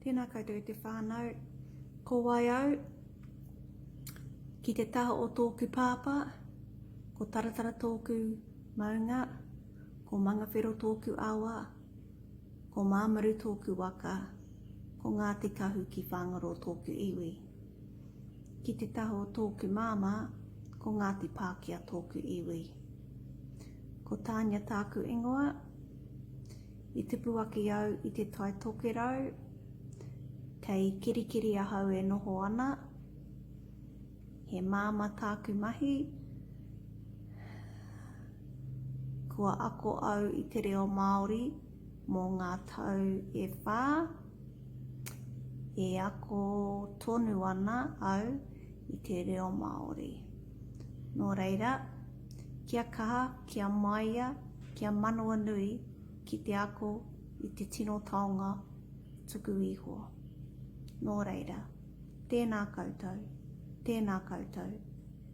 Tēnā koutou e te whānau. Ko wai au? Ki te taha o tōku pāpā, ko Taratara tōku maunga, ko Mangawhero tōku awa, ko Māmaru tōku waka, ko Ngāti Kahu ki Whāngaro tōku iwi. Ki te taha o tōku māmā, ko Ngāti Pākehā tōku iwi. Ko Tānia tāku ingoa. I tupu ake au i Te Tai Tokerau. Kei Kerikeri ahau e noho ana. He māmā tāku mahi. Kua ako au i te reo Māori mō ngā tau e whā. E ako tonu ana au i te reo Māori. Nō reira, kia kaha, kia māia, kia manawanui ki te ako i te tino taonga tuku iho. Nō reira, tēnā koutou, tēnā koutou,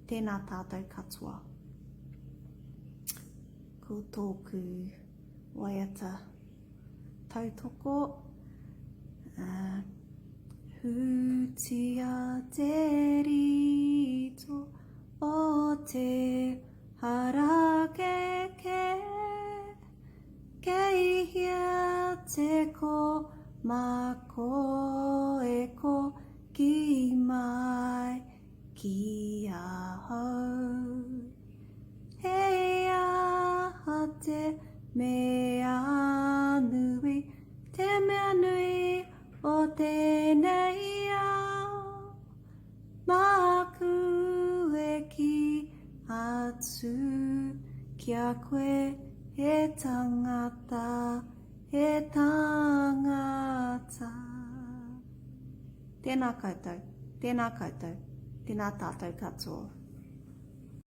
tēnā tātou katoa. Ko tōku waiata tautoko, uh, Hutia te rito o te harakeke, kei hea te kōmako e koki mai ki ahau. He aha te mea nui, te mea nui o tēnei ao? Māku e kī atu ki a koe he tangata, he tangata. Tēnā koutou, tēnā koutou, tēnā tātou katoa.